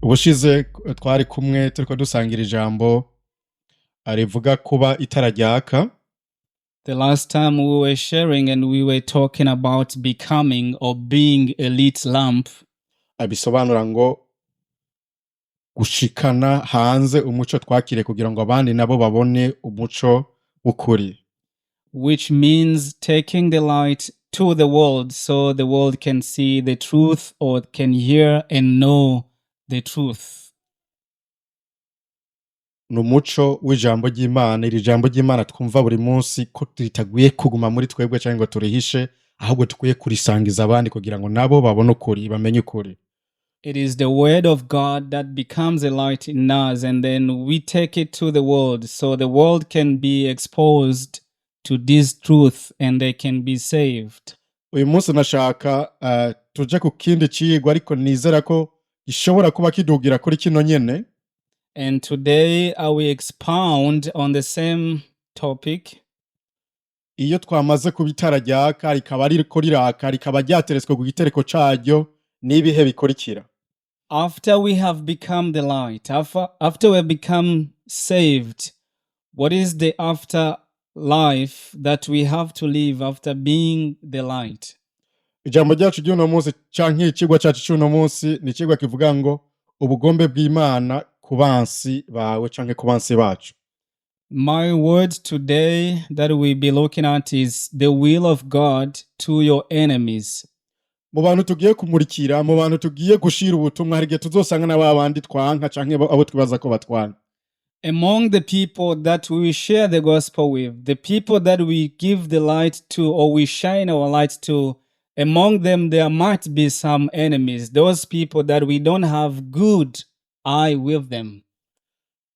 Ubushize twari kumwe turiko dusangira ijambo rivuga kuba itara ryaka. The last time we were sharing and we were talking about becoming or being a lit lamp, bisobanura ngo gushikana hanze umuco twakiriye kugira ngo abandi nabo babone umuco w'ukuri. Which means taking the light to the world so the world can see the truth or can hear and know the truth. Ni umuco w'ijambo ry'Imana, iri jambo ry'Imana twumva buri munsi ko ritaguye kuguma muri twebwe cyangwa ngo turihishe, ahubwo dukwiye kurisangiza abandi kugira ngo nabo babone ukuri, bamenye ukuri. It is the word of God that becomes a light in us, and then we take it to the world so the world can be exposed to this truth and they can be saved. Uyu munsi nashaka tuje ku kindi cigwa, ariko nizera ko gishobora kuba kidugira kuri kino nyene. And today I will expound on the same topic. Iyo twamaze kuba itara ryaka, rikaba ririko riraka, rikaba ryateretswe ku gitereko caryo, n'ibihe bikurikira? After we have become the light, after we have become saved, what is the after life that we have to live after being the light? Ijambo ryacu ry'uno munsi canke icigwa cacu c'uno munsi ni icigwa kivuga ngo ubugombe bw'Imana ku bansi bawe canke ku bansi bacu. My word today that we'll be looking at is the will of God to your enemies. Mu bantu tugiye kumurikira, mu bantu tugiye gushira ubutumwa, hari igihe tuzosanga na ba bandi twanka canke abo twibaza ko batwanka. Among the people that we share the gospel with, the people that we give the light to or we shine our light to, among them there might be some enemies, those people that we don't have good eye with them.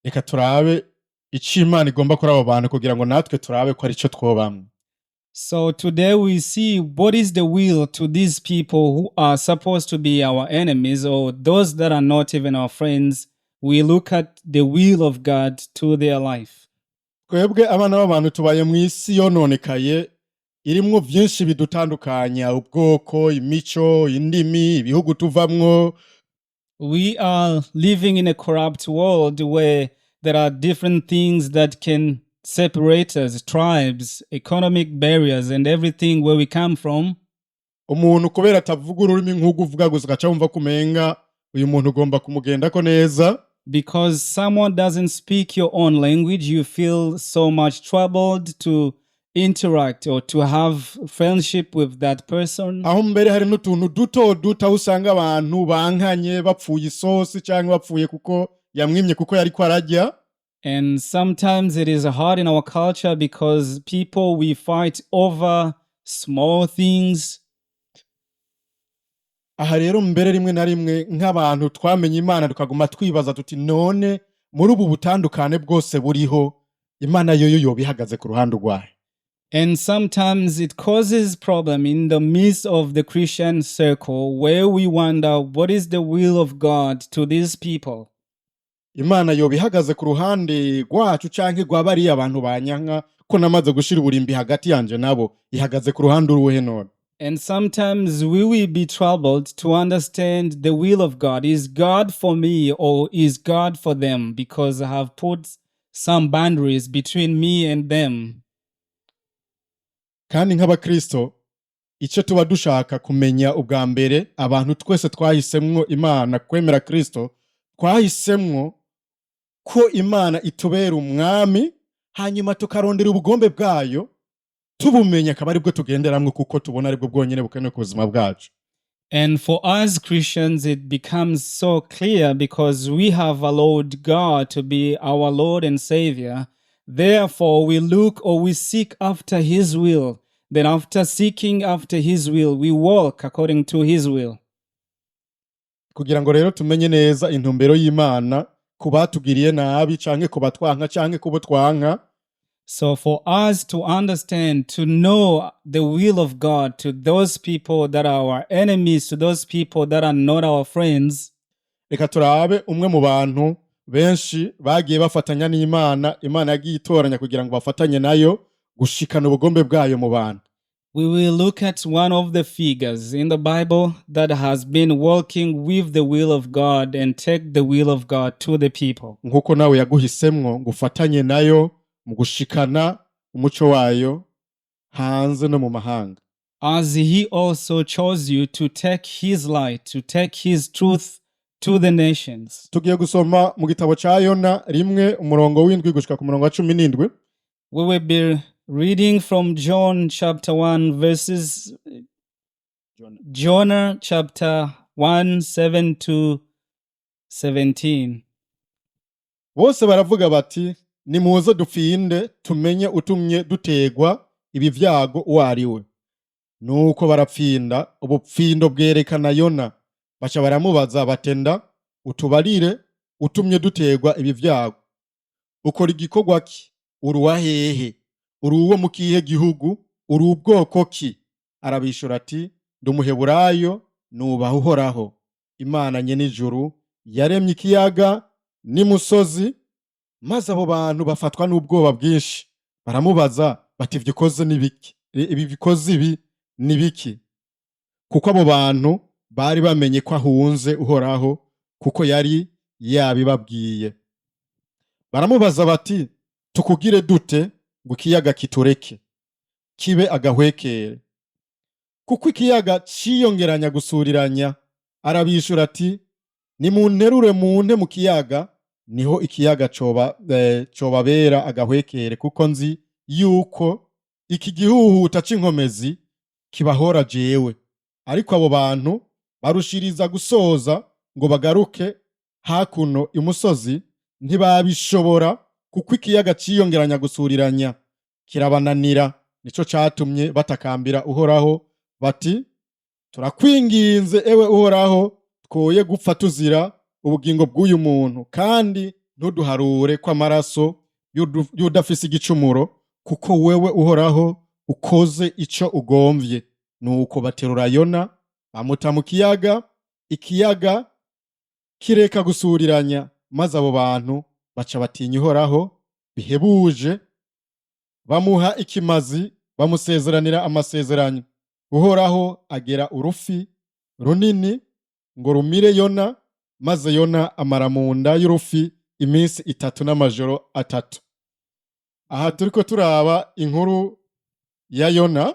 Reka turabe ico Imana igomba kuri abo bantu kugira ngo natwe turabe ko ari ico twobamwo. So today we see what is the will to these people who are supposed to be our enemies or those that are not even our friends. We look at the will of God to their life. Twebwe abana b'abantu tubaye mu isi yononekaye, irimwo vyinshi bidutandukanya: ubwoko, imico, indimi, ibihugu tuvamwo. We are living in a corrupt world where there are different things that can separate us: tribes, economic barriers, and everything, where we come from. Umuntu kubera atavuga ururimi nk'urwo uvuga gusa, ugaca wumva ko umenga uyu muntu ugomba kumugendako neza. Because someone doesn't speak your own language, you feel so much troubled to interact or to have friendship with that person. Aho mbere hari n'utuntu duto duto aho usanga abantu bankanye, bapfuye isosi cyangwa bapfuye kuko yamwimye kuko yariko ararya. And sometimes it is hard in our culture because people, we fight over small things. Aha rero mbere rimwe na rimwe nk'abantu twamenye Imana tukaguma twibaza tuti: none muri ubu butandukane bwose buriho, Imana yoyo yoba ihagaze ku ruhande rwayo? And sometimes it causes problem in the midst of the Christian circle where we wonder what is the will of God to these people. Imana yoba ihagaze ku ruhande rwacu canke rwa bariya abantu banyanka ko namaze gushira uburimbi hagati yanje nabo? Ihagaze ku ruhande uruhe none? And sometimes we will be troubled to understand the will of God. Is God for me or is God for them? Because I have put some boundaries between me and them. Kandi nk'abakristo, icyo tuba dushaka kumenya ubwa mbere, abantu twese twahisemwo Imana, kwemera Kristo, twahisemwo ko Imana itubera umwami, hanyuma tukarondera ubugombe bwayo, tubumenya akaba aribwo tugenderamwo, kuko tubona aribwo bwonyene bukenewe ku buzima bwacu. And for us Christians, it becomes so clear because we have allowed God to be our Lord and Savior. Therefore, we look or we seek after His will. Then, after seeking after His will, we walk according to His will. Kugira ngo rero tumenye neza intumbero y'Imana ku batugiriye nabi canke ku batwanka canke kubo twanka, So, for us to understand, to know the will of God to those people that are our enemies, to those people that are not our friends, reka turabe umwe mu bantu benshi bagiye bafatanya n'Imana, Imana yagiye itoranya kugira ngo bafatanye nayo gushikana ubugombe bwayo mu bantu. We will look at one of the figures in the Bible that has been walking with the will of God and take the will of God to the people. Nk'uko nawe yaguhisemwo ngo ufatanye nayo mu gushikana umuco wayo hanze no mu mahanga. As he also chose you to take his light, to take his truth to the nations. Tugiye gusoma mu gitabo ca Yona 1, umurongo w'7 gushika ku murongo wa 17. We will be reading from John chapter 1, verses, Jonah chapter 1, 7 to 17. Bose baravuga bati: "Nimuze dupfinde, tumenye utumye dutegwa ibi vyago uwo ari we." Nuko barapfinda, ubupfindo bwerekana Yona. Baca baramubaza batenda: "Utubarire utumye dutegwa ibi vyago. Ukora igikorwa ki? Uri uwa hehe? Uri uwo mu kihe gihugu? Uri ubwoko ki?" Arabishura ati: "Ndi Umuheburayo, nubaha Uhoraho, Imana nyen'ijuru, yaremye ikiyaga n'imusozi." Maze abo bantu bafatwa n'ubwoba bwinshi, baramubaza bati: "Ivyo ukoze ni biki? Ibi bikoze ibi ni biki?" Kuko abo bantu bari bamenye ko ahunze Uhoraho, kuko yari yabibabwiye. Baramubaza bati: "Tukugire dute ngo ikiyaga kitureke, kibe agahwekere?" Kuko ikiyaga ciyongeranya gusuriranya. Arabishura ati: "Nimunterure munte mu kiyaga, niho ikiyaga cobabera agahwekere, kuko nzi yuko iki gihuhuta c'inkomezi kibahora jewe." Ariko abo bantu barushiriza gusoza ngo bagaruke hakuno imusozi, ntibabishobora, kuko ikiyaga ciyongeranya gusuriranya, kirabananira. Nico catumye batakambira Uhoraho bati: "Turakwinginze, ewe Uhoraho, twoye gupfa tuzira ubugingo bw'uyu muntu, kandi ntuduharure kw'amaraso y'udafise igicumuro, kuko wewe Uhoraho ukoze ico ugomvye." Nuko baterura Yona, bamuta mu kiyaga, ikiyaga kireka gusuriranya. Maze abo bantu baca batinya Uhoraho bihebuje, bamuha ikimazi, bamusezeranira amasezerano. Uhoraho agera urufi runini ngo rumire Yona, maze Yona amara mu nda y'urufi iminsi 3 n'amajoro 3. Aha turiko turaba inkuru ya Yona.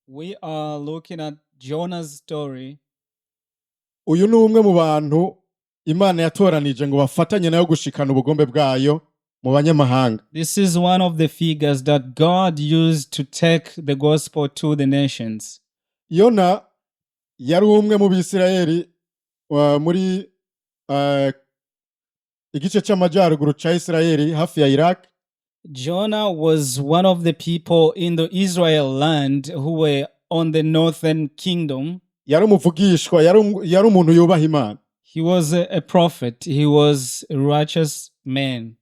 We are looking at Jonah's story. Uyu ni umwe mu bantu Imana yatoranije ngo bafatanye nayo gushikana ubugombe bwayo mu banyamahanga. This is one of the figures that God used to take the gospel to the nations. Yona yari umwe mu Bisirayeli, muri igice c'amajyaruguru ca Isirayeli, hafi ya Iraq. Jonah was one of the people in the Israel land who were on the northern kingdom. Yari umuvugishwa, yari umuntu yubaha Imana. He was a prophet, he was a righteous man.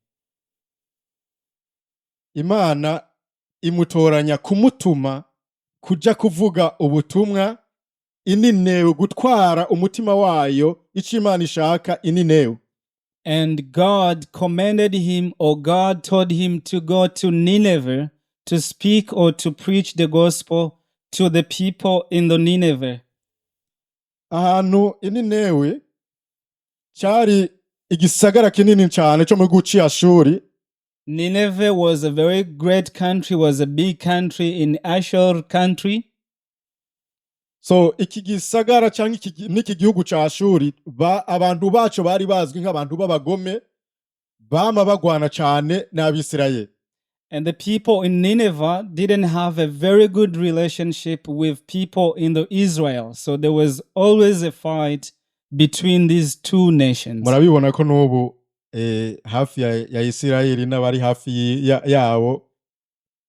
Imana imutoranya kumutuma kuja kuvuga ubutumwa i Ninewe, gutwara umutima wayo, ico Imana ishaka i Ninewe. And God commanded him, or God told him to go to Nineveh to speak or to preach the gospel to the people in the Nineveh. Ahantu i Ninewe cari igisagara kinini cane co mu gihugu c'Ashuri. Nineveh was a very great country, was a big country in Ashur country. So iki gisagara canke n'iki gihugu ca Ashuri, abantu baco bari bazwi nk'abantu b'abagome, bama bagwana cane n'Abisirayeli. And the people in Nineveh didn't have a very good relationship with people in the Israel. So there was always a fight between these two nations. Murabibona ko n'ubu hafi ya Isirayeli n'abari hafi yabo,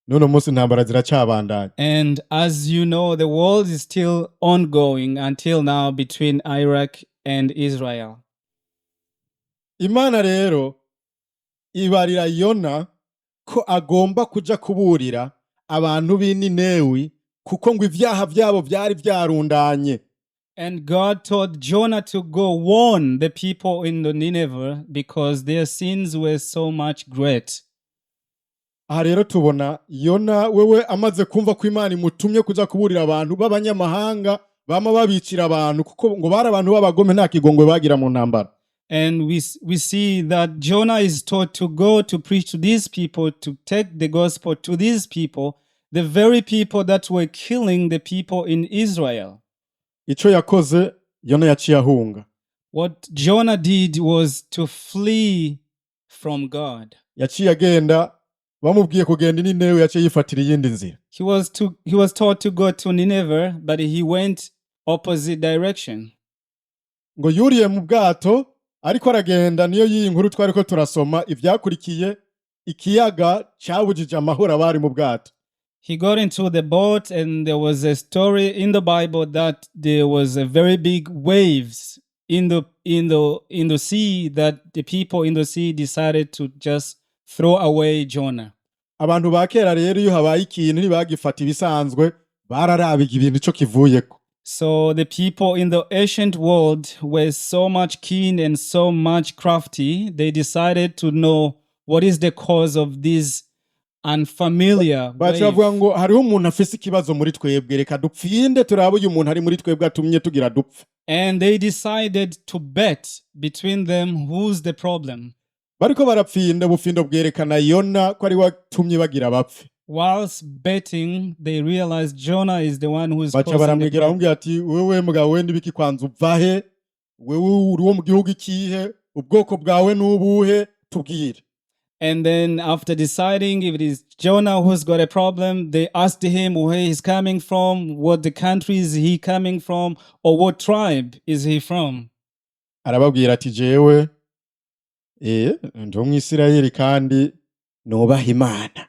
n'uno munsi intambara ziracabandanya. And as you know, the war is still ongoing until now between Iraq and Israel. Imana rero ibarira Yona ko agomba kuja kuburira abantu b'Ininewi, kuko ngo ivyaha vyabo vyari vyarundanye. And God told Jonah to go warn the people in the Nineveh because their sins were so much great. Aha rero tubona Yona wewe amaze kumva ko Imana imutumye kuza kuburira abantu b'abanyamahanga bama babicira abantu, kuko ngo bari abantu b'abagome, nta kigongwe bagira mu ntambara. And we see that Jonah is taught to go to preach to these people, to take the gospel to these people, the very people that were killing the people in Israel. Ico yakoze, Yona yaciye ahunga. What Jonah did was to flee from God. Yaciye agenda, bamubwiye kugenda i Ninewe, yaciye yifatira iyindi nzira. He was told to go to Nineveh, but he went opposite direction. Ngo yuriye mu bwato ariko aragenda, niyo y'iyi nkuru twariko turasoma ivyakurikiye, ikiyaga cabujije amahoro abari mu bwato. He got into the boat, and there was a story in the Bible that there was a very big waves in the sea, that the people in the sea decided to just throw away Jonah. Abantu ba kera rero, iyo habaye ikintu ntibagifata ibisanzwe, bararabiga ibintu ico kivuyeko. So the people in the ancient world were so much keen and so much crafty. They decided to know what is the cause of this unfamiliar Baca wave. bavuga ngo hariho umuntu afise ikibazo muri twebwe, reka dupfinde turabe uyu muntu ari muri twebwe atumye tugira dupfe. And they decided to bet between them who's the problem. Bariko barapfinda, ubufindo bwerekana Yona ko ari we atumye bagira bapfe. Whilst betting, they realized Jonah is the one who is Baca causing the baramwegera, problem. bamubwira ati: "Wewe mugabo we, n'ibiki kwanza? Uvahe wewe? Uri wo mu gihugu ikihe? Ubwoko bwawe n'ubuhe? Tubwire." And then, after deciding if it is Jonah who's got a problem, they asked him where he's coming from, what the country is he coming from, or what tribe is he from. Arababwira ati: "Jewe ndi umwisirayeli kandi nubaha Imana."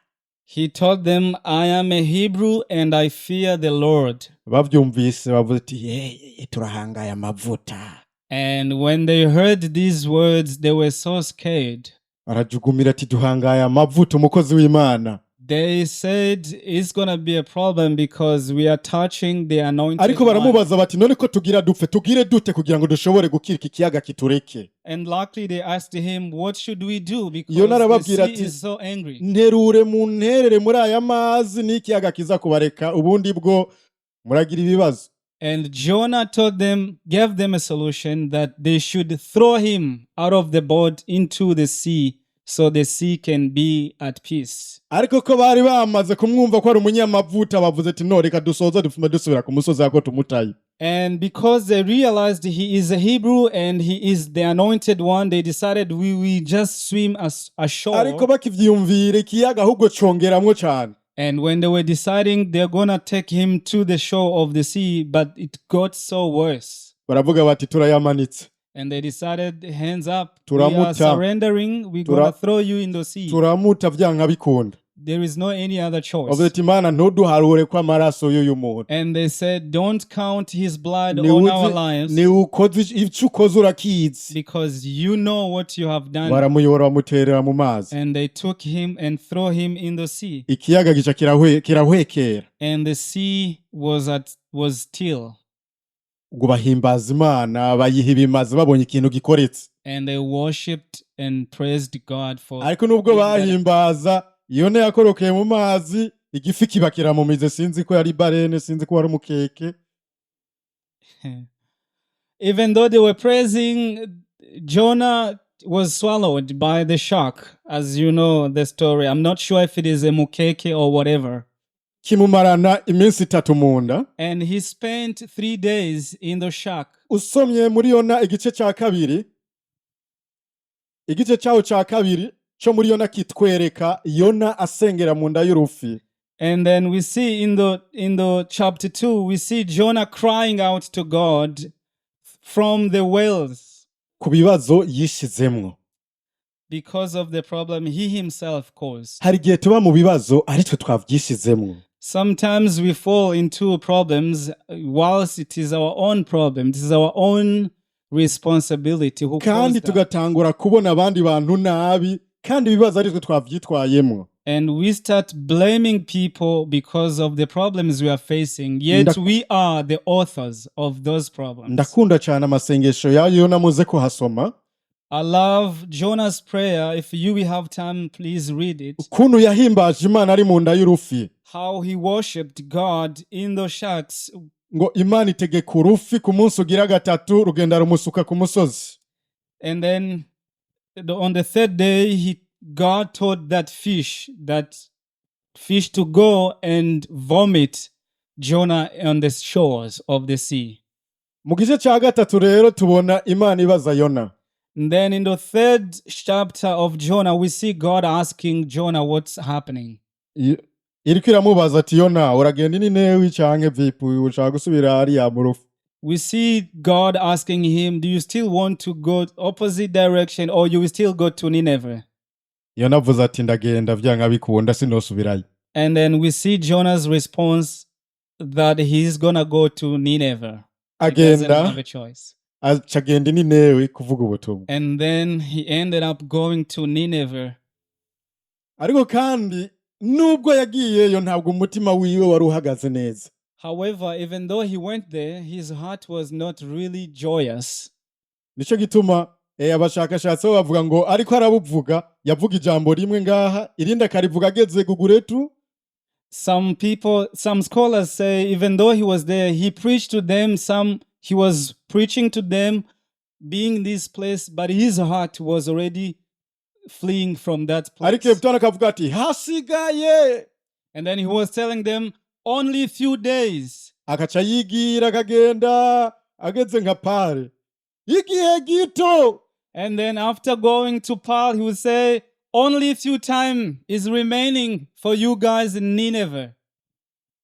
He told them, "I am a Hebrew and I fear the Lord." Bavyumvise bavuze ati: "Yeye, turahangaye amavuta." And when they heard these words, they were so scared. Barajugumira ati: "Duhangaye amavuta umukozi w'Imana." They said it's going to be a problem because we are touching the anointed Ariko one. Baramubaza bati: "None ko tugira dupfe, tugire dute kugira ngo dushobore gukira iki kiyaga kitureke?" And luckily they asked him, "What should we do? Because Yona the arababwira sea ati, is so angry." "Nterure mu nterere muri aya mazi n'ikiyaga kiza kubareka, ubundi bwo muragira ibibazo." And Jonah told them, gave them a solution that they should throw him out of the boat into the sea so the sea can be at peace. Ariko ko bari bamaze kumwumva ko ari umunyamavuta, bavuze ati: "No, reka dusoze dupfume dusubira ku musozi ako tumutaye." And because they realized he is a Hebrew and he is the anointed one, they decided we will just swim as ashore. Ariko bakivyiyumvira, ikiyaga ahubwo congeramwo cane. And when they were deciding they're gonna take him to the shore of the sea, but it got so worse. Baravuga bati: "Turayamanitse." And they decided, "Hands up, we are Turamuta. Surrendering, we're gonna throw you in the sea." Turamuta vyanka bikunda. There is no any other choice. Bavuze ati: "Imana, ntuduharure ko amaraso y'uyu muntu." And they said, "Don't count his blood on our lives Ni ukoze icyo ukoze urakizi. Because you know what you have done." Baramuyobora, bamuterera mu mazi. And they took him and throw him in the sea. Ikiyaga gica kirahwekera. And the sea was still. Ngo bahimbaza Imana, bayiha ibimazi babonye ikintu gikoretse. And they worshipped and praised God for Ariko nubwo being that. bahimbaza, Yona yakorokeye mu mazi, igifi kiba kiramumize. Sinzi ko yari baleine, sinzi ko wari umukeke. Even though they were praising, Jonah was swallowed by the shark, as you know the story. I'm not sure if it is a mukeke or whatever. Kimumarana iminsi 3 mu nda. And he spent 3 days in the shark. Usomye muri Yona igice cya kabiri, igice cyawo cya kabiri cyo muri Yona kitwereka Yona asengera mu nda y'urufi. And then we see in the chapter 2, we see Jonah crying out to God from the whales ku bibazo yishizemwo. Because of the problem he himself caused. Hari igihe tuba mu bibazo ari twe twavyishizemwo. Sometimes we fall into problems whilst it is our own problem. It is our own responsibility who Kandi caused that. Tugatangura kubona abandi bantu nabi, kandi ibibazo ari twe twavyitwayemwo. And we start blaming people because of the problems we are facing, yet we are the authors of those problems. Ndakunda cyane amasengesho ya Yona, muze kuhasoma. I love Jonah's prayer. If you will have time, please read it. Ukuntu yahimbaje Imana ari mu nda y'urufi. How he worshipped God in the sharks. Ngo Imana itegeka urufi ku munsi ugira gatatu rugenda rumusuka ku musozi. And then on the third day, God told that fish to go and vomit Jonah on the shores of the sea. Mu gice cya gatatu rero tubona Imana ibaza Yona. And then in the third chapter of Jonah, we see God asking Jonah what's happening. Iriko iramubaza ati Yona uragenda i Ninewi canke vipi ushaka gusubira hariya mu rufu? We see God asking him, "Do you still want to go opposite direction or you will still go to Nineveh?" Yona avuze ati ndagenda vyanka bikunda sinosubirayo. And then we see Jonah's response that he's gonna go to Nineveh. He doesn't Agenda have a choice. Aca agenda i Ninewi kuvuga ubutumwa. And then he ended up going to Nineveh. Ariko kandi nubwo yagiyeyo ntabwo umutima wiwe wari uhagaze neza. However, even though he went there, his heart was not really joyous. Nico gituma abashakashatsi bo bavuga ngo ariko arabuvuga yavuga ijambo rimwe ngaha irindi akarivuga ageze Guguretu. Some people, some scholars say, even though he was there, he preached to them. Some he was preaching to them, being this place, but his heart was already fleeing from that Ariko place. Epitano akavuga ati hasigaye. And then he was telling them, "Only a few days." Akaca yigira akagenda ageze nka Pare igihe gito. And then after going to Paul, he would say, "Only a few time is remaining for you guys in Nineveh."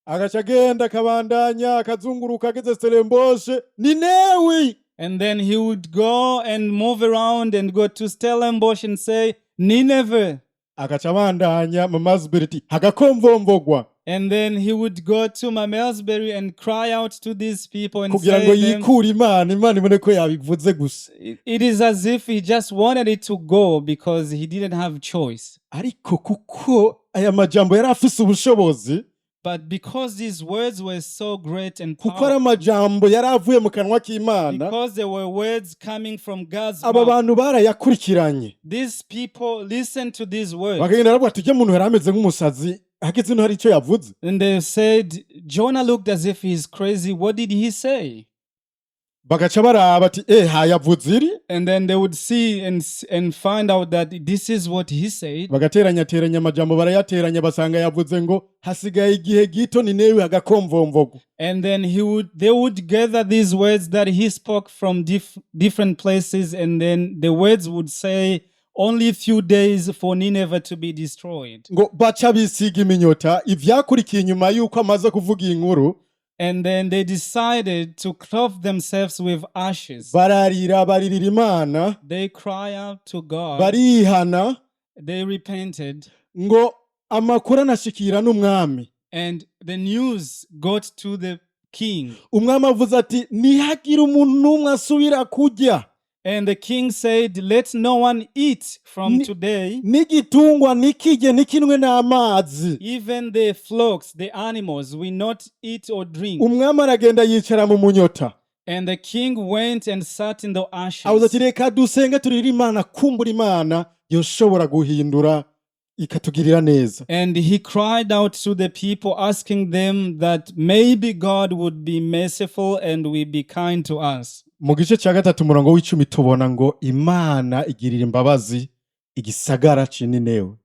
Agaca agenda akabandanya akazunguruka ageze Stellenbosch Ninewi. And then he would go and move around and go to Stellenbosch and say, "Nineveh." Agaca abandanya mu Mazibiriti hagakomvomvogwa. And then he would go to Mamelsbury and cry out to these people and Kugira ngo say them, yikure Imana Imana ibone ko yabivuze gusa. It is as if he just wanted it to go because he didn't have choice. Ariko kuko aya majambo yari afise ubushobozi, But because these words were so great and kuko ari powerful, amajambo yari avuye mu kanwa k'Imana, because there were words coming from God's aba mouth, bantu barayakurikiranye. These people listened to these words. Bakagenda baravuga ati ujya muntu yari ameze nk'umusazi hageze ino hari icyo yavuze. And they said, "Jonah looked as if he's crazy. What did he say?" Bagaca baraba ati eh hayavuze iri. And then they would see and find out that this is what he said. Bagateranyateranya amajambo barayateranya basanga yavuze ngo hasigaye igihe gito Ninewi hagakomvomvogwa. And then he would they would gather these words that he spoke from different places, and then the words would say, "Only a few days for Nineveh to be destroyed." Ngo baca bisiga iminyota ivyakurikiye inyuma y'uko amaze kuvuga iyi nkuru. And then they decided to clothe themselves with ashes. Bararira baririra Imana. They cry out to God. Barihana. They repented. Ngo amakuru anashikira n'umwami. And the news got to the king. Umwami avuze ati ntihagire umuntu n'umwe asubira kurya. And the king said, "Let no one eat from today." N'igitungwa nikirye nikinwe n'amazi. Even the flocks, the animals, will not eat or drink. Umwami aragenda yicara mu munyota. And the king went and sat in the Avuze ashes. Ati reka dusenge turire Imana kumbura Imana yoshobora guhindura ikatugirira neza. And he cried out to the people, asking them that maybe God would be merciful and will be kind to us. Mu gice cya gatatu umurongo w'icumi tubona ngo Imana igirira imbabazi igisagara c'i Ninewe.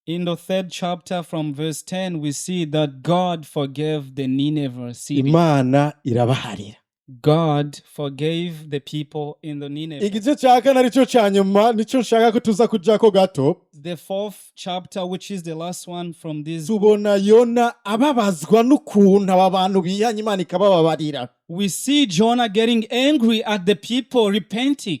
In the third chapter, from verse 10, we see that God forgave the Nineveh city. Imana irabaharira. God forgave the people in the Nineveh. Igice cya kane aricyo cya nyuma nicyo nshaka ko tuza kujako gato. The fourth chapter, which is the last one from this, Tubona Yona ababazwa n'ukuntu aba bantu bihanye Imana ikabababarira. We see Jonah getting angry at the people repenting.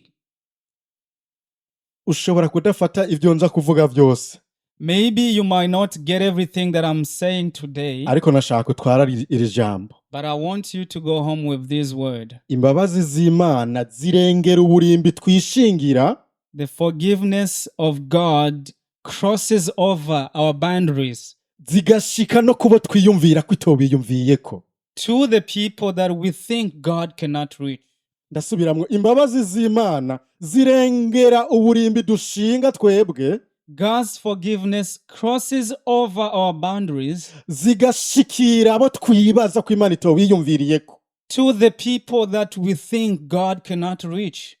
Ushobora kudafata ibyo nza kuvuga byose. Maybe you might not get everything that I'm saying today, Ariko nashaka utwara iri jambo. But I want you to go home with this word. Imbabazi z'Imana zirengera uburimbi twishingira. The forgiveness of God crosses over our boundaries Zigashika no kubo twiyumvira ko itobiyumviyeko. To the people that we think God cannot reach. Ndasubiramwo, imbabazi z'Imana zirengera uburimbi dushinga twebwe, God's forgiveness crosses over our boundaries zigashikira abo twibaza ko Imana itobiyumviriyeko. To the people that we think God cannot reach.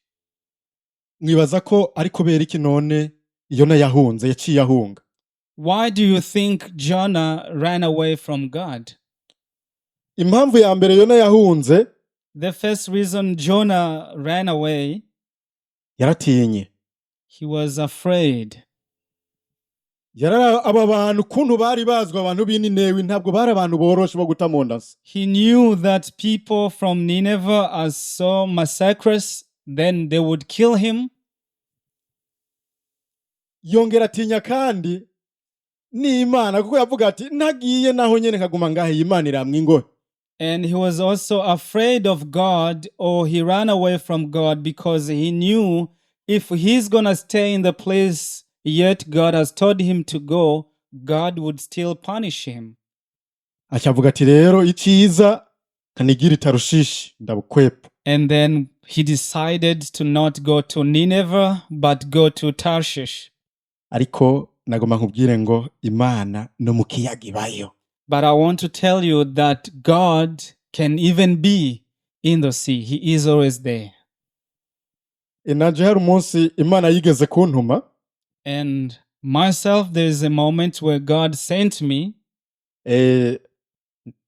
Mwibaza ko ari kubera iki none Yona yahunze, yaciye ahunga? Why do you think Jonah ran away from God? Impamvu ya mbere Yona yahunze, The first reason Jonah ran away, yaratinye. He was afraid. Yarara aba bantu ukuntu bari bazwi, abantu b'Ininewi ntabwo bari abantu boroshe bo guta mu nda. He knew that people from Nineveh are so massacrous, then they would kill him. Yongera atinya kandi n'Imana, kuko yavuga ati ntagiye naho nyene nkaguma ngahe, iyi Imana iramwa ingohe. And he was also afraid of God, or he ran away from God because he knew if he's gonna stay in the place yet God has told him to go, God would still punish him. Acavuga ati rero iciza kanigira i Tarushishi ndabukwepa. And then he decided to not go to Nineveh, but go to Tarshish. Ariko nagomba nkubwire ngo Imana no mu kiyaga ibayo. But I want to tell you that God can even be in the sea. He is always there. Nanje hari umunsi Imana yigeze kuntuma. And myself, there's a moment where God sent me.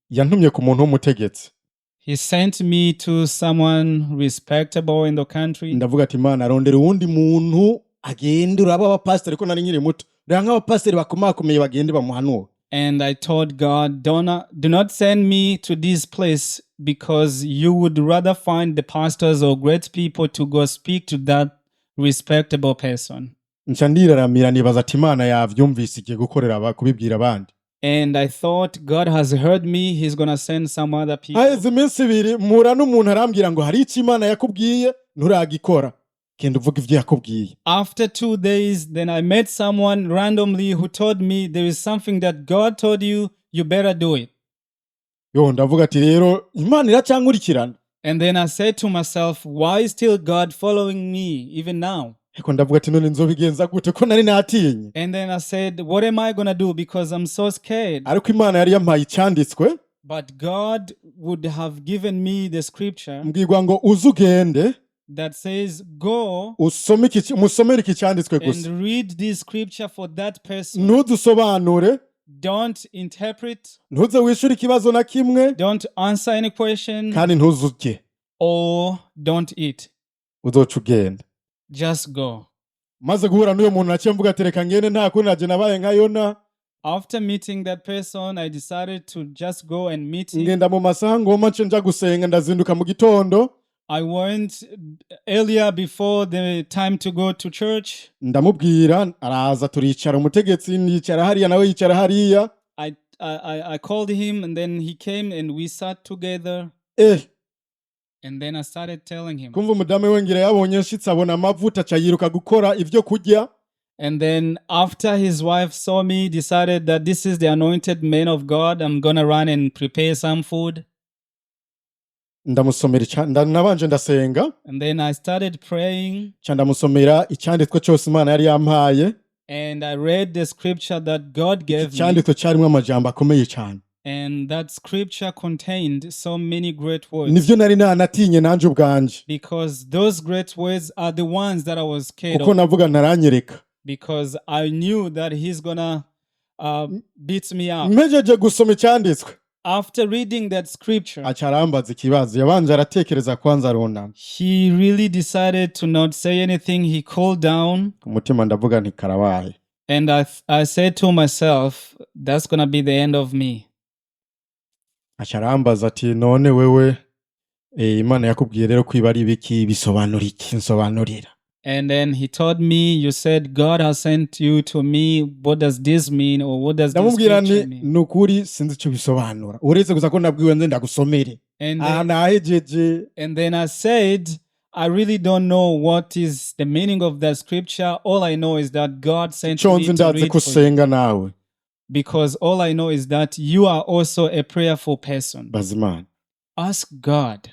Yantumye ku muntu w'umutegetsi. He sent me to someone respectable in the country. Ndavuga ati Imana, arondera uwundi muntu agende, uraba abapasiteri, ko nari nkiri muto, reba nk'abapasiteri bakomakomeye bagende bamuhanura. And I told God, do not send me to this place because you would rather find the pastors or great people to go speak to that respectable person. Nca ndiraramira, nibaza ati Imana yavyumvise, igiye gukorera kubibwira abandi. And I thought God has heard me, He's gonna send some other people. Haheze iminsi 2 mpura n'umuntu, arambwira ngo hari icyo Imana yakubwiye nturagikora, genda uvuga ivyo yakubwiye. After 2 days, then I met someone randomly who told me there is something that God told you, you better do it. Yo, ndavuga ati rero Imana iracyankurikirana. And then I said to myself, why is still God following me even now? Ariko ndavuga ati none nzobigenza gute ko nari natinye? And then I said, what am I gonna do? Because I'm so scared. Ariko Imana yari yampaye icyanditswe. But God would have given me the scripture Mbwirwa ngo uze ugende that says, go usome iki, umusomere iki cyanditswe gusa. And read this scripture for that person. Ntudusobanure. Don't interpret, Ntuze wishyure ikibazo na kimwe. Don't answer any question, Kandi ntuzurye. Or don't eat. Uzoca ugenda. Just go. Maze guhura n'uyo muntu, naciye mvuga ati reka ngende, nta kundi, naje nabaye nka Yona. After meeting that person, I decided to just go and meet him. Ngenda mu masaha ngoma nce nja gusenga, ndazinduka mu gitondo. I went earlier before the time to go to church. Ndamubwira, araza turicara, umutegetsi yicara hariya, nawe yicara hariya. I called him and then he came and we sat together. And then I started telling him. Kumva umudamu we ngira yabonye nshitse, abona amavuta, aca yiruka gukora ibyo kurya. And then after his wife saw me, decided that this is the anointed man of God, I'm gonna run and prepare some food. Ndamusomera nabanje ndasenga. And then I started praying Nca ndamusomera icyanditswe cyose Imana yari yampaye. And I read the scripture that God gave me. Icyanditswe cyarimo amajambo akomeye cyane. And that scripture contained so many great words. Nivyo nari nanatinye nanje ubwanje. Because those great words are the ones that I was scared Kuko of. Navuga ntaranyereka. Because I knew that he's gonna beat me up. Mpejeje gusoma icyanditswe, After reading that scripture, aca arambaza ikibazo, yabanje aratekereza kwanza, arunama. He really decided to not say anything. He cooled down. Ku mutima ndavuga nti karabaye. And I said to myself, that's gonna be the end of me. Aca arambaza ati none wewe Imana yakubwiye rero kwiba ari ibiki, bisobanura iki, nsobanurira. And then he told me, "You said God has sent you to me. What does this mean? Or what does this Ndamubwira nti scripture mean?" ni ukuri sinzi icyo bisobanura, uretse gusa ko nabwiwe nze ndagusomere. And Aha then, nahejeje. And then I said, "I really don't know what is the meaning of that scripture. All I know is that God sent Icyo me nzi to ndazi read ko for you." usenga nawe. Because all I know is that you are also a prayerful person. Baza Imana. Ask God.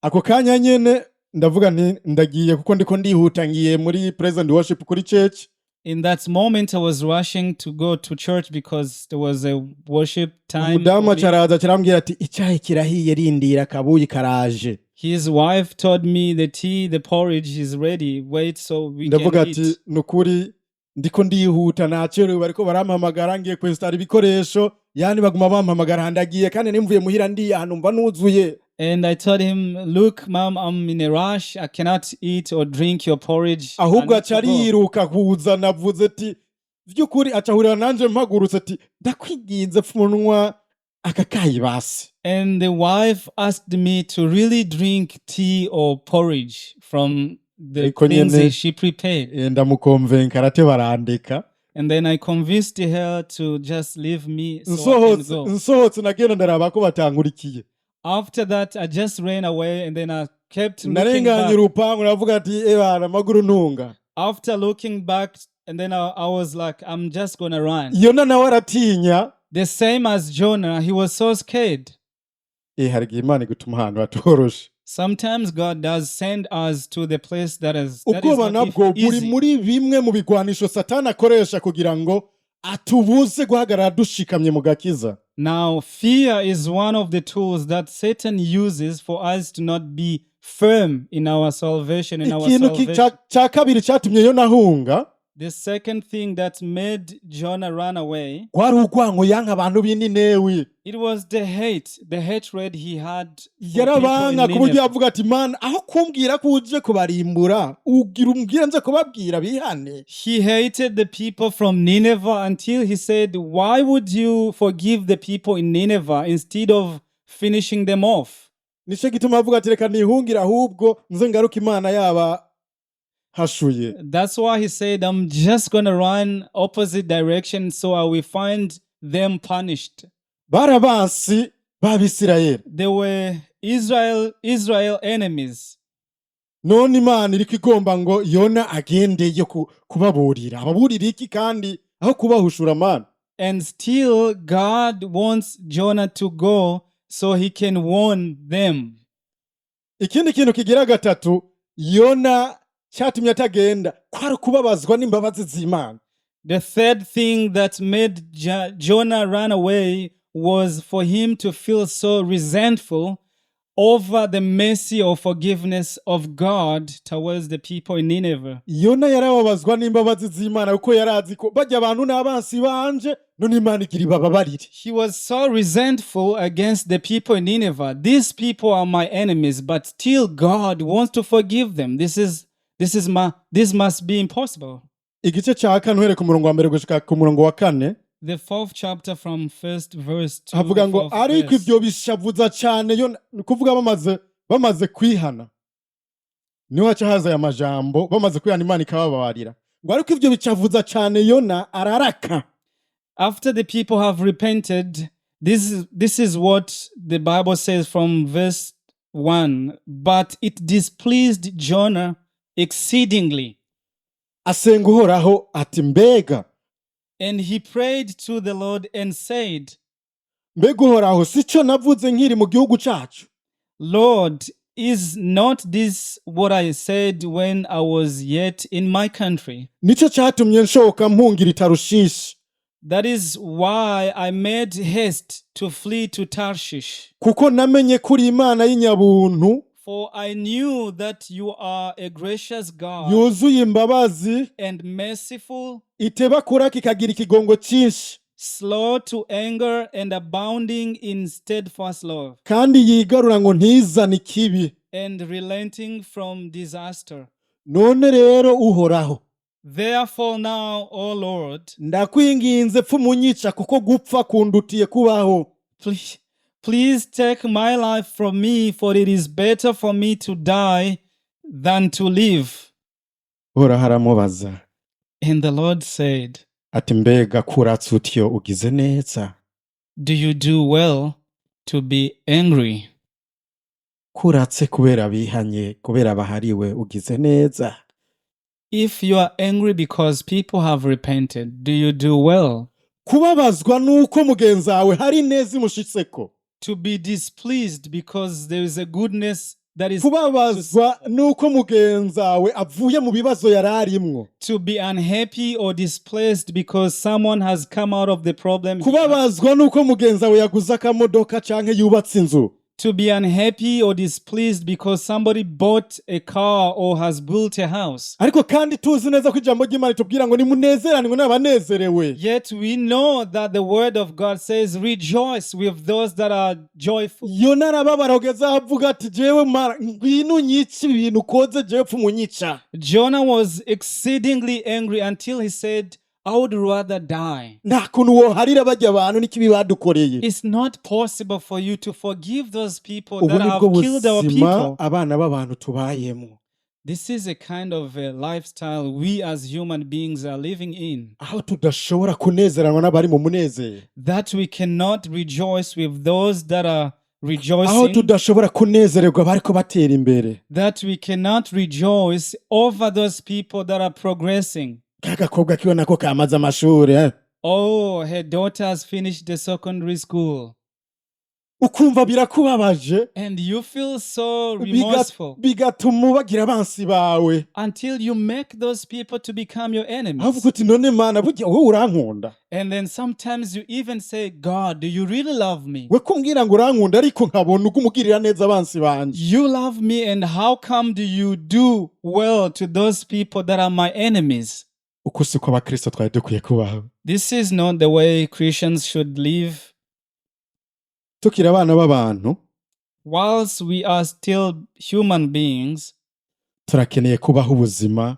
Ako kanya nyene Ndavuga nti ndagiye kuko ndiko ndihuta, ngiye muri praise and worship kuri church. In that moment, I was rushing to go to church because there was a worship time Umudamu for me. acaraza carambwira ati icyayi kirahiye, rindira akabuyi karaje. His wife told me the tea, the porridge is ready. Wait so we can Ndavuga ati eat. Nukuri ndiko ndihuta, nacerewe, bariko barampamagara, ngiye kwinstara ibikoresho, yani baguma bampamagara, ndagiye kandi nimvuye muhira ndiye ahantu mva nuzuye. And I told him, "Look, Mom, I'm in a rush. I cannot eat or drink your porridge. I Ahubwo need to aca go." ariruka kuzana, avuze ati vy'ukuri aca ahurira nanje mpagurutse ati ndakwinginze pfumunwa aka kayi basi. And the wife asked me to really drink tea or porridge from the Ariko things nyene she prepared. Ndamukonvenka arate barandeka. And then I convinced her to just leave me so I can Nsohotse go. Nsohotse nagenda ndaraba ko batankurikiye. After that, I just ran away and then I kept looking Narenganye back. urupangu navuga ati ebana amaguru ntunga. After looking back, and then I was like, "I'm just gonna run." Yona nawe aratinya. The same as Jonah, he was so scared. Hari igihe Imana igutuma ahantu hatoroshe. Sometimes God does send us to the place that is Ubwoba not nabwo buri easy. Muri bimwe mu bigwanisho Satani akoresha kugira ngo atubuze guhagarara dushikamye mu gakiza. Now, fear is one of the tools that Satan uses for us to not be firm in our salvation, in our Ikintu salvation. Cya kabiri cyatumye Yona ahunga, The second thing that made Jonah run away, kwari urwango yanka abantu b'Ininewi. it was the hate, the hatred he had for people in Yarabanka ku buryo Nineveh. yavuga ati Mana, aho kumbwira ko uje kubarimbura, ugira umbwira nze kubabwira bihane. He hated the people from Nineveh until he said, "Why would you forgive the people in Nineveh instead of finishing them off?" Nicyo gituma avuga ati reka nihungire ahubwo nze ngaruke Imana yaba hashuye. That's why he said, "I'm just going to run opposite direction so I will find them punished." Bari abansi b'Abisirayeli. They were Israel enemies. None Imana iriko igomba ngo Yona agendeyo kubaburira, ababurira iki kandi aho kubahushura Mana? And still, God wants Jonah to go so he can warn them. Ikindi kintu kigira gatatu Yona cyatumye atagenda kwari ukubabazwa n'imbabazi z'Imana. The third thing that made Jonah run away was for him to feel so resentful over the mercy or forgiveness of God towards the people in Nineveh. Yona yarababazwa n'imbabazi z'Imana kuko yarazi ko bajya abantu n'abansi banje, none Imana igira ibababarire. He was so resentful against the people in Nineveh. "These people are my enemies, but still God wants to forgive them. This must be impossible." Igice cya kane uhereye ku murongo wa mbere gushika ku murongo wa kane. The fourth chapter from first verse to Havuga the ngo fourth ariko verse. Ibyo bishavuza cyane Yona, ni ukuvuga bamaze kwihana niho haca haza aya majambo, bamaze kwihana Imana ikabababarira, ngo ariko ibyo bicavuza cyane Yona araraka. After the people have repented, this is what the Bible says from verse 1. "But it displeased Jonah exceedingly." Asenga Uhoraho ati mbega And he prayed to the Lord and said, mbega Uhoraho, si cyo navuze nkiri mu gihugu cyacu? "Lord, is not this what I said when I was yet in my country? Nicyo cyatumye nshoka mpungira i Tarushishi. That is why I made haste to flee to Tarshish. Kuko namenye ko uri Imana y'inyabuntu, For I knew that you are a gracious God yuzuye imbabazi, and merciful, iteba kuraka ikagira ikigongo cyinshi, slow to anger and abounding in steadfast love, kandi yigarura ngo ntizane ikibi. And relenting from disaster. None rero Uhoraho, Therefore now, O Lord, ndakwinginze pfumunyica kuko gupfa kundutiye kubaho." Please, please take my life from me, for it is better for me to die than to live." Uhoraho aramubaza And the Lord said, ati mbega kuratse utyo ugize neza? "Do you do well to be angry?" Kuratse kubera bihanye, kubera bahariwe, ugize neza? If you are angry because people have repented, do you do well? Kubabazwa nuko mugenzi wawe hari neza imushitseko, To be displeased because there is a goodness That is Kubabazwa nuko mugenzawe avuye mu bibazo yari arimwo. To be unhappy or displeased because someone has come out of the problem. Kubabazwa nuko mugenzawe yaguze akamodoka canke yubatse inzu. To be unhappy or displeased because somebody bought a car or has built a house. Ariko kandi tuzi neza ko ijambo ry'Imana ritubwira ngo nimunezeranwe n'abanezerewe. Yet we know that the word of God says, "Rejoice with those that are joyful." Yona arababara kugeza aho avuga ati jewe mara ngwino unyice ibi bintu ukoze jewe pfa umunyica. Jonah was exceedingly angry until he said, "I would rather die." Nta kuntu woharira bajya abantu n'ikibi badukoreye. It's not possible for you to forgive those people Ubu that nibwo have killed our buzima people. Abana b'abantu tubayemo. This is a kind of a lifestyle we as human beings are living in. Aho tudashobora kunezeranwa n'abari mu munezero. That we cannot rejoice with those that are Aho rejoicing. tudashobora kunezererwa bariko batera imbere. That we cannot rejoice over those people that are progressing. Ka gakobwa kiwe nako kamaze amashuri eh. Oh, her daughter has finished the secondary school. Ukumva birakubabaje. And you feel so remorseful Bigatuma ubagira abansi bawe. Until you make those people to become your Aho enemies. uvuga uti none Mana burya wowe urankunda? And then sometimes you even say, "God, do you really love me?" We kumbwira ngo urankunda ariko nkabona uko umugirira neza abansi banje. You love me, and how come do you do well to those people that are my enemies? Uko siko abakristo twari dukwiye kubaho. This is not the way Christians should live. Tukiri abana b'abantu, Whilst we are still human beings, turakeneye kubaho ubuzima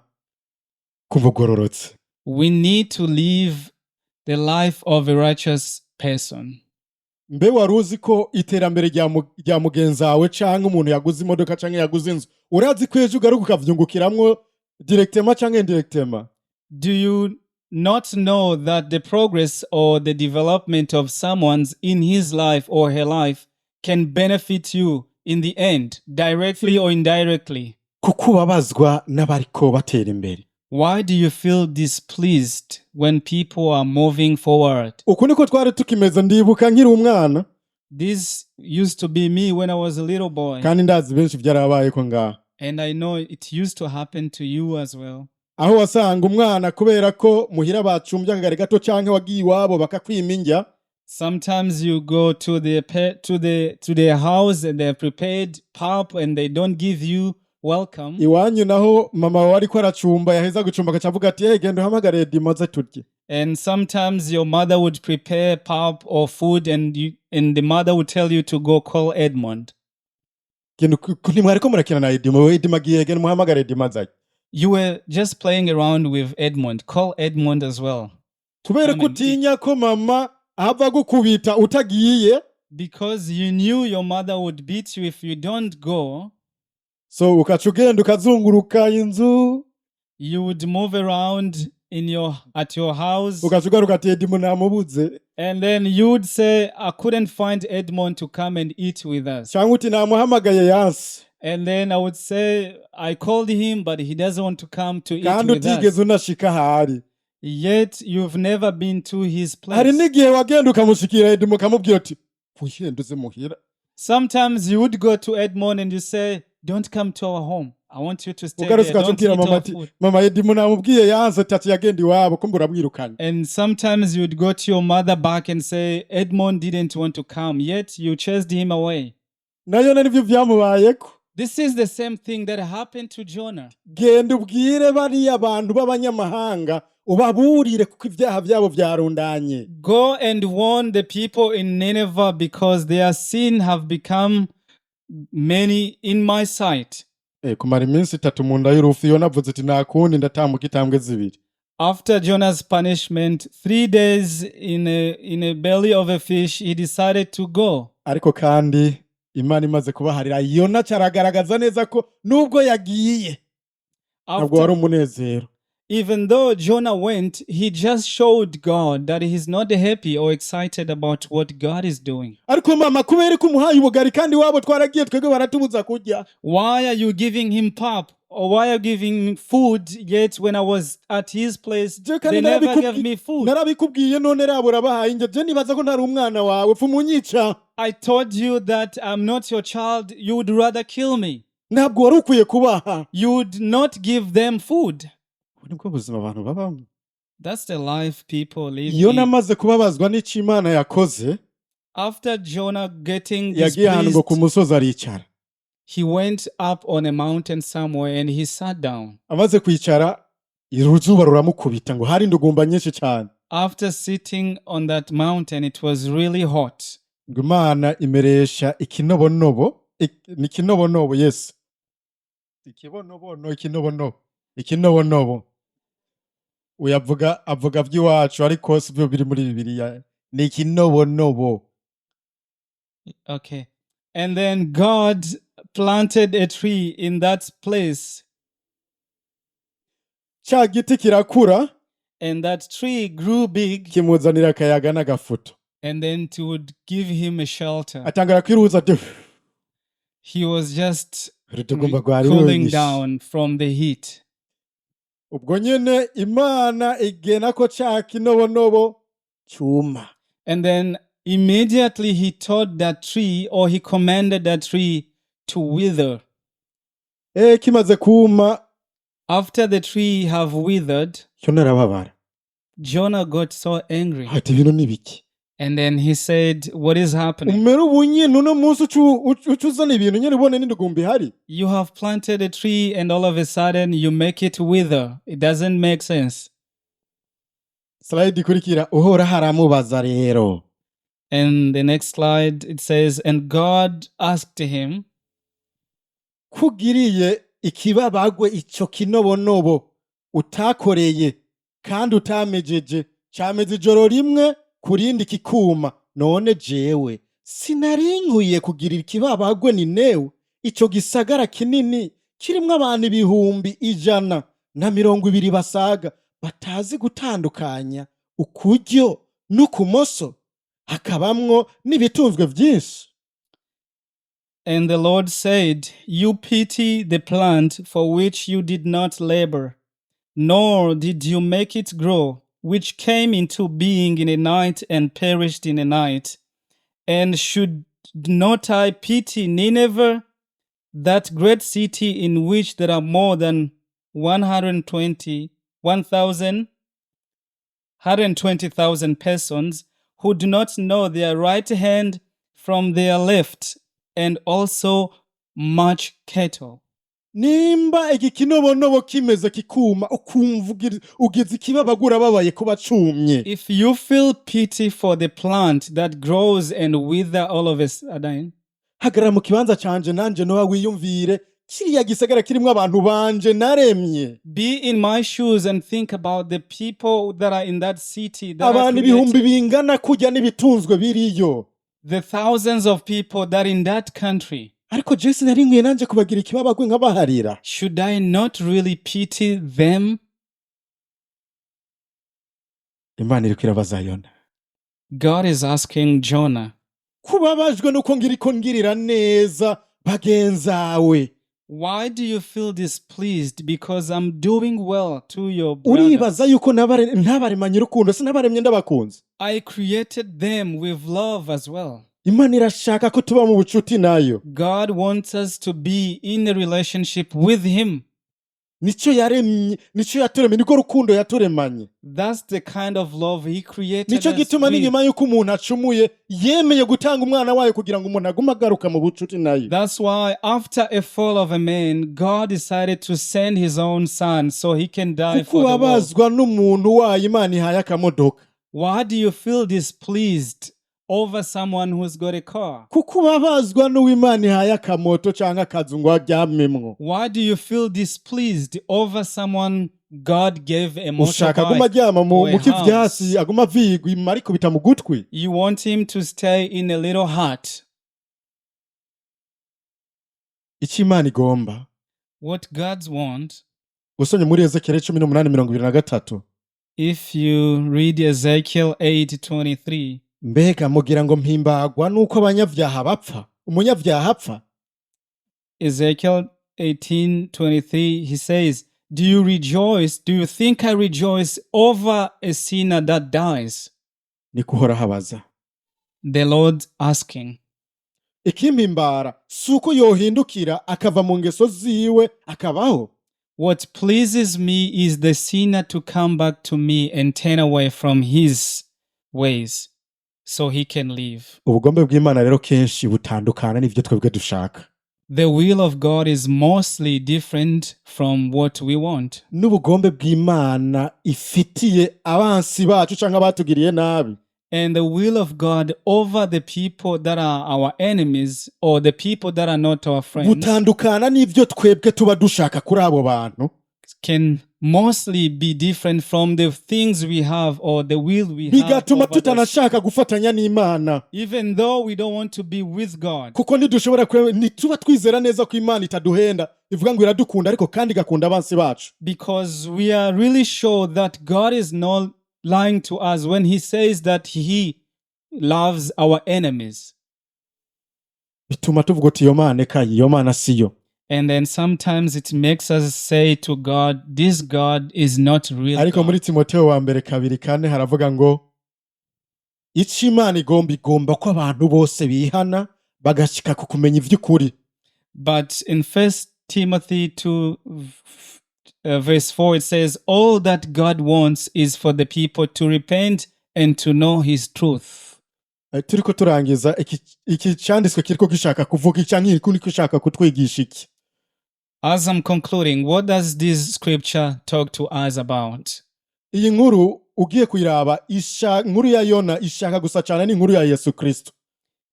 bw'ubugororotse. We need to live the life of a righteous person. Mbe wari uzi ko iterambere rya mu- rya mugenzi wawe canke umuntu yaguze imodoka canke yaguze inzu urazi ko ejo ugaruka ukavyungukiramwo directement canke indirectement? Do you not know that the progress or the development of someone's in his life or her life can benefit you in the end, directly or indirectly? Kuko ubabazwa n'abariko batera imbere. Why do you feel displeased when people are moving forward? Uku niko twari tukimeze ndibuka nkiri umwana. This used to be me when I was a little boy, Kandi ndazi benshi byarabayeko ngaha. And I know it used to happen to you as well. Aho wasanga umwana kubera ko muhira bacumbye akagari gato canke wagiye iwabo bakakwima indya. Sometimes you go to the to their house and they have prepared pap and they don't give you welcome. Iwanyu naho mama wawe ariko aracumba yaheza gucumba agaca avuga ati hey genda uhamagare Edimo aze turye. And sometimes your mother would prepare pap or food and the mother would tell you to go call Edmond. Genda uku- ntimwariko murakina na Edimo we Edimo agiye genda umuhamagare Edimo azaye. You were just playing around with Edmond. Call Edmond as well. Kubera ko Come and eat. utinya ko mama ava gukubita utagiye. Because you knew your mother would beat you if you don't go, So ukaca ugenda ukazunguruka inzu. You would move around in your at your house Ukaca ugaruka ati Edimo namubuze. And then you would say, "I couldn't find Edmond to come and eat with us." Cyangwa uti namuhamagaye yanse. And then I would say, "I called him, but he doesn't want to come to eat Kandi with us." utigeze unashika ahari. Yet you've never been to his Hari place. N'igihe wagenda ukamushikira Edimo ukamubwira uti wihenda uze muhira. Sometimes you would go to Edmond and you say, "Don't come to our home. I want you to stay Ugarutse there. ugaca Don't ubwira eat mama our ati food." mama Edimo namubwiye yanse ati yagenda iwabo kumbe uramwirukanye. And sometimes you would go to your mother back and say, "Edmond didn't want to come," yet you chased him away. Nayo nibyo byamubayeko. This is the same thing that happened to Jonah. Genda ubwire bariya bantu b'abanyamahanga ubaburire kuko ibyaha byabo byarundanye. Go and warn the people in Nineveh because their sin have become many in my sight. Eh, kumara iminsi itatu mu nda y'urufi Yona avuze ati nta kundi ndatambuka intambwe zibiri. After Jonah's punishment, 3 days in a belly of a fish, he decided to go. Ariko kandi Imana imaze kubaharira Yona caragaragaza neza ko nubwo yagiye ntabwo wari umunezero. Even though Jonah went, he just showed God that he's not happy or excited about what God is doing. Ariko mama kubera ko umuhaye ubugari kandi wabo twaragiye twebwe baratubuza kurya. Why are you giving him pap? Or why are you giving him food? Yet when I was at his place, Je kandi they never narabikubwi- gave me food. Narabikubwiye none rabo urabahaye inge je nibaza ko ntari umwana wawe pfa umunyica. I told you that I'm not your child. You would rather kill me. Ntabwo wari ukwiye kubaha. You would not give them food. Ubu nibwo buzima abantu babamo. That's the life people live Iyo in. namaze kubabazwa n'icyo Imana yakoze, After Jonah getting yagiye ahantu ngo ku displeased, musozi aricara. he went up on a mountain somewhere and he sat down. Amaze kwicara, uruzuba ruramukubita, ngo hari indugumba nyinshi cyane. After sitting on that mountain, it was really hot. Ngo Imana imeresha ikinobonobo, ni ikinobonobo, yes, ikibonobono, ikinobonobo, ikinobonobo. Uyavuga avuga by'iwacu, ariko si byo biri muri Bibiliya, ni ikinobonobo. Okay. And then God planted a tree in that place, Cya giti kirakura, and that tree grew big, kimuzanira akayaga n'agafuto. And then it would give him a shelter. Atangara kwiruhuza ati He was just urudugumba rwari cooling runyishe. Down from the heat. Ubwo nyene Imana igena ko ca kinobonobo cuma. And then immediately he taught that tree, or he commanded that tree to wither. Kimaze kuma, After the tree have withered, Yona arababara. Jonah got so angry. Ati ibintu ni biki? And then he said, "What is happening? Umere ubu nyene uno munsi uca uzana ibintu nyene ubone n'indugumba ihari. You have planted a tree and all of a sudden you make it wither. It doesn't make sense." Slide ikurikira, Uhoraho aramubaza rero. And the next slide, it says, "And God asked him, Kugiriye ikibabagwe ico kinobonobo utakoreye kandi utamejeje, cameze ijoro rimwe kurindi kikuma, none jewe sinari nkwiye kugirira ikibabagwe Ninewe, ico gisagara kinini kirimwo abantu 120,000 basaga, batazi gutandukanya ukuryo n'ukumoso, hakabamwo n'ibitunzwe vyinshi? And the Lord said, 'You pity the plant for which you did not labor, nor did you make it grow, which came into being in a night and perished in a night. And should not I pity Nineveh, that great city in which there are more than 120, 1,000, 120,000 persons who do not know their right hand from their left, and also much cattle?'" Nimba iki kinobonobo kimeze kikuma, ukumva ugize ikibabagura, babaye kuba cumye, If you feel pity for the plant that grows and wither all of a sudden, hagarara mu kibanza canje nanje noba wiyumvire kiriya gisagara kirimwo abantu banje naremye, be in my shoes and think about the people that are in that city that I abantu ibihumbi created, bingana kurya n'ibitunzwe biriyo, the thousands of people that in that country. Ariko je sinari nkwiye nanje kubagira ikibabagwe nkabaharira? Should I not really pity them? Imana iriko irabaza Yona. God is asking Jonah, Kubabajwe nuko ngiriko ngirira neza bagenzawe? "Why do you feel displeased because I'm doing well to your brother?" Uribaza yuko ntabaremanye urukundo? Sinabaremye ndabakunze? I created them with love as well. Imana irashaka ko tuba mu bucuti nayo. God wants us to be in a relationship with Him. Nicyo yaremye, nicyo yaturemye, niko rukundo yaturemanye. That's the kind of love He created Nicyo us gituma with. N'inyuma y'uko umuntu acumuye yemeye gutanga umwana wayo kugira ngo umuntu agume agaruka mu bucuti nayo. That's why, after a fall of a man, God decided to send His own Son so He can die Kuko for the world. ubabazwa n'umuntu wayo Imana ihaye akamodoka? Why do you feel displeased over someone who's got a car? Kuko ubabazwa n'uw'Imana ihaye akamoto cyangwa akazu ngo aryamemwo? Why do you feel displeased over someone God gave a Ushaka aguma motorbike aryama mu or a mu kivyasi, house? Aguma avigwa arikubita mu gutwi? You want him to stay in a little hut. Icyo Imana igomba, What God's want, usomye muri Ezekiyeli 18:23, if you read Ezekiel 8:23, mbega mugira ngo mpimbagwa nuko abanyabyaha bapfa, umunyabyaha apfa? Ezekiel 18:23, he says, "Do you rejoice? Do you think I rejoice over a sinner that dies?" Niko Uhoraho abaza. The Lord asking. Ikimpimbara si uko yohindukira akava mu ngeso ziwe akabaho. What pleases me is the sinner to come back to me and turn away from his ways so he can live. Ubugombe bw'Imana rero kenshi butandukana n'ivyo twebwe dushaka. The will of God is mostly different from what we want. N'ubugombe bw'Imana ifitiye abansi bacu canke abatugiriye nabi And the will of God over the people that are our enemies or the people that are not our friends butandukana n'ivyo twebwe tuba dushaka kuri abo bantu, can mostly be different from the things we have or the will we have bigatuma over those. tutanashaka gufatanya n'Imana, Even though we don't want to be with God. Kuko ntidushobora ntituba twizera neza ko Imana itaduhenda ivuga ngo iradukunda ariko kandi igakunda abansi bacu. Because we are really sure that God is not lying to us when He says that He loves our enemies. Bituma tuvuga uti iyo Mana eka iyo Mana siyo. And then sometimes it makes us say to God, "This God is not real Ariko God." muri Timoteyo wa mbere 2:4 haravuga ngo ico Imana igomba igomba ko abantu bose bihana bagashika ku kumenya ivy'ukuri. But in First Timothy 2, verse 4, it says, "All that God wants is for the people to repent and to know His truth." Turiko turangiza iki canditswe kiriko gishaka kuvuga iki canke kiriko gishaka kutwigisha iki? As I'm concluding, what does this scripture talk to us about? Iyi nkuru ugiye kuyiraba isha inkuru ya Yona ishaka gusa cyane n'inkuru ya Yesu Kristo.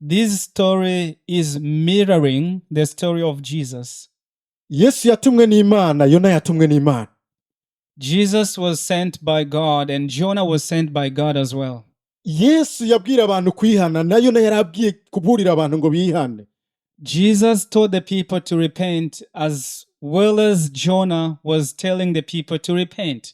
This story is mirroring the story of Jesus. Yesu yatumwe n'Imana, Yona yatumwe n'Imana. Jesus was sent by God, and Jonah was sent by God as well. Yesu yabwira abantu kwihana na Yona yarabwiye kuburira abantu ngo bihane. Jesus told the people to repent as well as Jonah was telling the people to repent.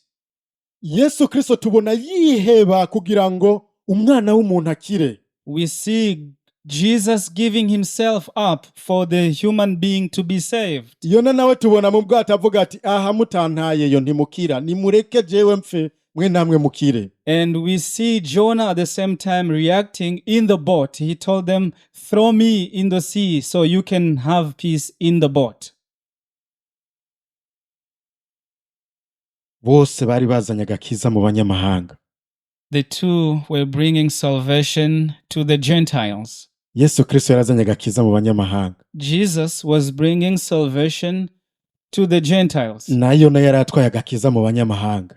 Yesu Kristo tubona yiheba kugira ngo umwana w'umuntu akire. We see Jesus giving himself up for the human being to be saved. Yona nawe tubona mu bwato avuga ati aha mutantayeyo ntimukira nimureke jewe mpfe mwe namwe mukire. And we see Jonah at the same time reacting in the boat. He told them, "Throw me in the sea so you can have peace in the boat." Bose bari bazanye agakiza mu banyamahanga. The two were bringing salvation to the Gentiles. Yesu Kristo yarazanye agakiza mu banyamahanga. Jesus was bringing salvation to the Gentiles. Na Yona yari atwaye agakiza mu banyamahanga.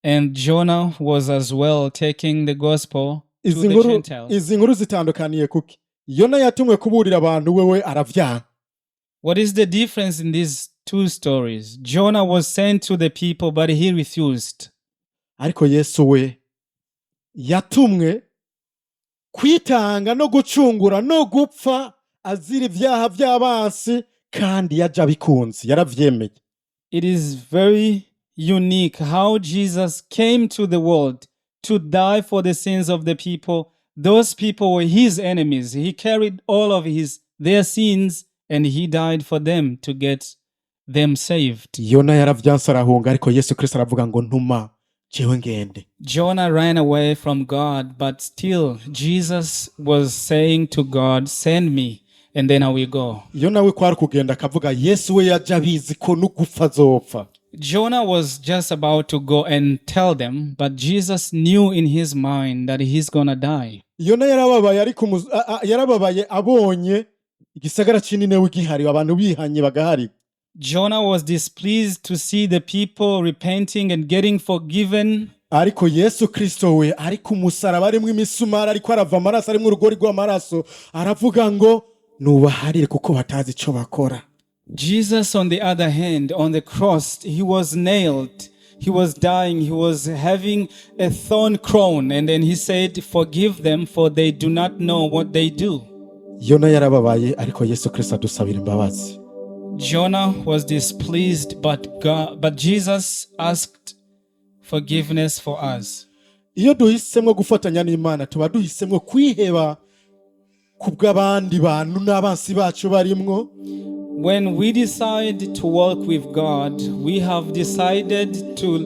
And Jonah was as well taking the gospel to Izi the nkuru Gentiles. Izi nkuru zitandukaniye kuki? Yona yatumwe kuburira abantu wewe aravyanka. What is the difference in these two stories? Jonah was sent to the people, but he refused. Ariko Yesu we yatumwe kwitanga no gucungura no gupfa azira ibyaha by'abansi kandi yaje abikunze yaravyemeye. It is very unique how Jesus came to the world to die for the sins of the people. Those people were his enemies. He carried all of his their sins and he died for them to get them saved. Yona yaravyanse arahunga ariko Yesu Kristo aravuga ngo ntuma jewe ngende. Jonah ran away from God, but still Jesus was saying to God, "Send me, and then I will go." Yona we kwari kugenda akavuga Yesu we yaje abizi ko n'ugupfa azopfa. Jonah was just about to go and tell them, but Jesus knew in his mind that he's gonna die. Yona yarababaye ariko yarababaye abonye igisagara c'Ininewe gihariwe abantu bihanye bagaharigwa. Jonah was displeased to see the people repenting and getting forgiven. Ariko Yesu Kristo we ari ku musaraba arimwo imisumari ariko arava amaraso arimwo urugori rw'amaraso aravuga ngo nubaharire kuko batazi ico bakora. Jesus, on the other hand, on the cross, he was nailed. He was dying. He was having a thorn crown. And then he said, "Forgive them, for they do not know what they do." Yona yarababaye ariko Yesu Kristo adusabira imbabazi. Jonah was displeased, but Jesus asked forgiveness for us. Iyo duhisemwo gufatanya n'Imana tuba duhisemwo kwiheba ku bw'abandi bantu n'abansi bacu barimwo. When we decide to walk with God, we have decided to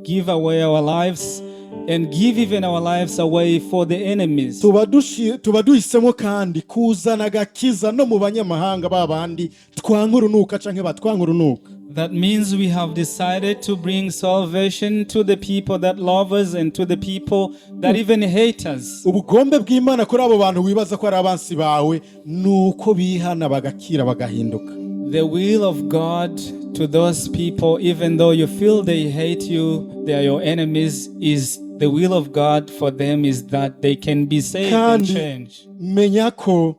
give away our lives And give even our lives away for the enemies. Tuba duhisemo kandi kuzana agakiza no mu banyamahanga, ba bandi twanka urunuka canke batwanka urunuka. That means we have decided to bring salvation to the people that love us and to the people that even hate us. Ubugombe bw'Imana kuri abo bantu wibaza ko ari abansi bawe ni uko bihana, bagakira, bagahinduka. The will of God to those people, even though you feel they hate you, they are your enemies, is the will of God for them is that they can be saved and Kandi change. menya ko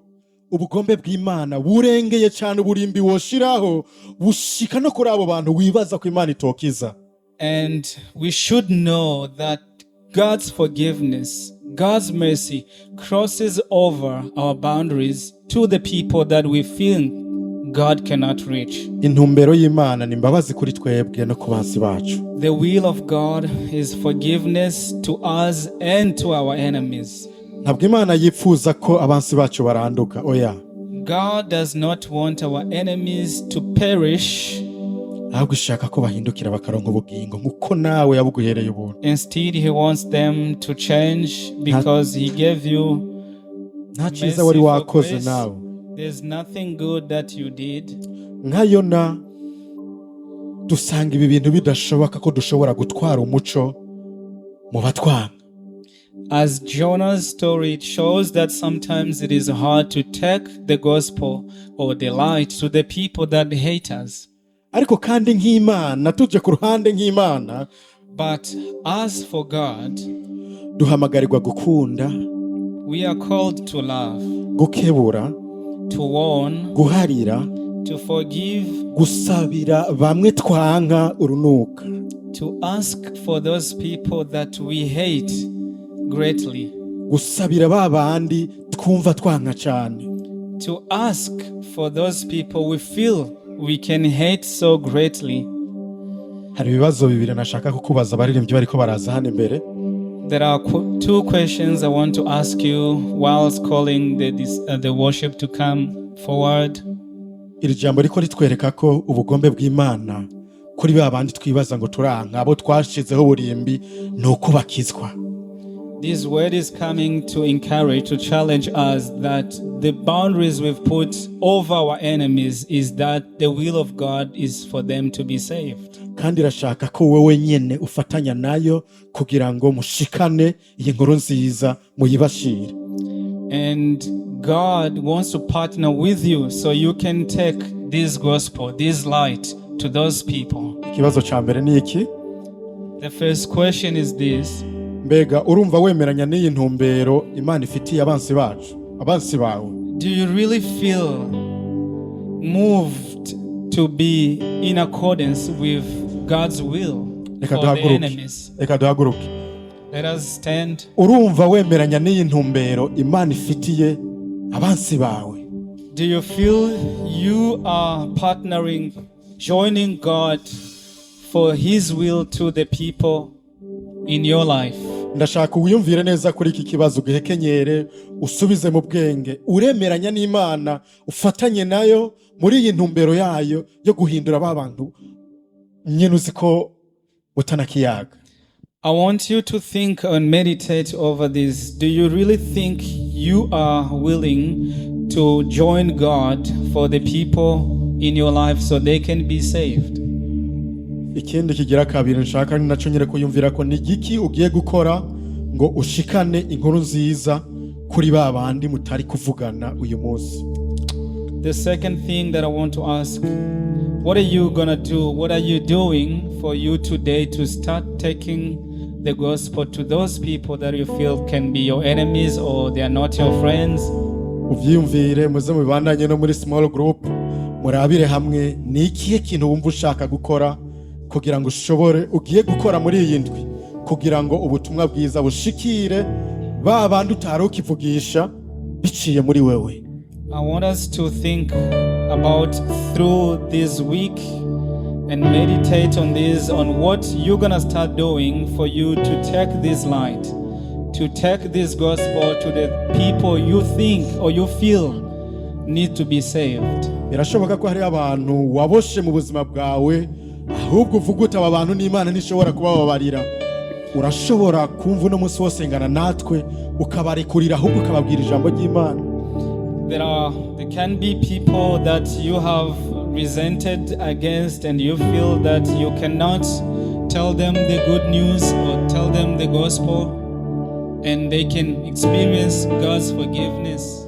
ubugombe bw'Imana burengeye cyane uburimbi woshiraho, bushika no kuri abo bantu wibaza ko Imana itokiza. And we should know that God's forgiveness, God's mercy crosses over our boundaries to the people that we feel God cannot reach. Intumbero y'Imana ni imbabazi kuri twebwe no ku bansi bacu. The will of God is forgiveness to us and to our enemies. Ntabwo Imana yifuza ko abansi bacu baranduka, oya. God does not want our enemies to perish. Ahubwo ishaka ko bahindukira bakaronka ubugingo nk'uko nawe yabuguhereye ubuntu. Instead, He wants them to change because He gave you Nta cyiza wari mercy for wakoze grace. nawe. There's nothing good that you did. Nka Yona, dusanga ibi bintu bidashoboka ko dushobora gutwara umuco mu batwanga. As Jonah's story, it shows that sometimes it is hard to take the gospel or the light to the people that hate us. Ariko kandi nk'Imana, tuje ku ruhande nk'Imana, But as for God, duhamagarirwa gukunda, we are called to love, gukebura, to warn, guharira, to forgive, gusabira bamwe twanka urunuka. To ask for those people that we hate greatly, Gusabira ba bandi twumva twanka cyane. To ask for those people we feel we can hate so greatly. Hari ibibazo bibiri nashaka kukubaza abaririmbyi bariko baraza hano imbere. There are two questions I want to ask you whilst calling the worship to come forward. Iri jambo riko ritwereka ko ubugombe bw'Imana kuri ba bandi twibaza ngo turanka, abo twashizeho uburimbi, ni uko bakizwa. This word is coming to encourage, to challenge us that the boundaries we've put over our enemies is that the will of God is for them to be saved. Kandi irashaka ko wowe nyene ufatanya nayo kugira ngo mushikane iyi nkuru nziza, muyibashire. And God wants to partner with you so you can take this gospel, this light to those people. Ikibazo ca mbere ni iki: The first question is this: Mbega urumva wemeranya n'iyi ntumbero Imana ifitiye abansi bacu, abansi bawe? Do you really feel moved to be in accordance with God's will Reka for the duhaguruke. enemies? Reka duhaguruke. Let us stand. Urumva wemeranya n'iyi ntumbero Imana ifitiye abansi bawe? Do you feel you are partnering, joining God for His will to the people in your life? Ndashaka wiyumvire neza kuri iki kibazo, ugihekenyere, usubize mu bwenge. Uremeranya n'Imana, ufatanye nayo muri iyi ntumbero yayo yo guhindura ba bantu nyine uzi ko utanakiyaga? I want you to think and meditate over this. Do you really think you are willing to join God for the people in your life so they can be saved? Ikindi kigira kabiri nshaka ni nacyo nyine kuyumvira ko ni igiki ugiye gukora ngo ushikane inkuru nziza kuri ba bandi mutari kuvugana uyu munsi? The second thing that I want to ask, what are you gonna do? What are you doing for you today to start taking the gospel to those people that you feel can be your enemies or they are not your friends? Uvyiyumvire, muze mubandanye no muri small group, murabire hamwe ni ikihe kintu wumva ushaka gukora kugira ngo ushobore, ugiye gukora muri iyi ndwi kugira ngo ubutumwa bwiza bushikire ba bandi utari ukivugisha biciye muri wewe. I want us to think about through this week and meditate on this, on what you're gonna start doing for you to take this light, to take this gospel to the people you think or you feel need to be saved. Birashoboka ko hari abantu waboshe mu buzima bwawe, ahubwo uvuga uti: "Aba bantu n'Imana ntishobora kubababarira." Urashobora kumva uno munsi wosengana natwe, ukabarekurira, ahubwo ukababwira ijambo ry'Imana. There can be people that you have resented against and you feel that you cannot tell them the good news or tell them the gospel and they can experience God's forgiveness.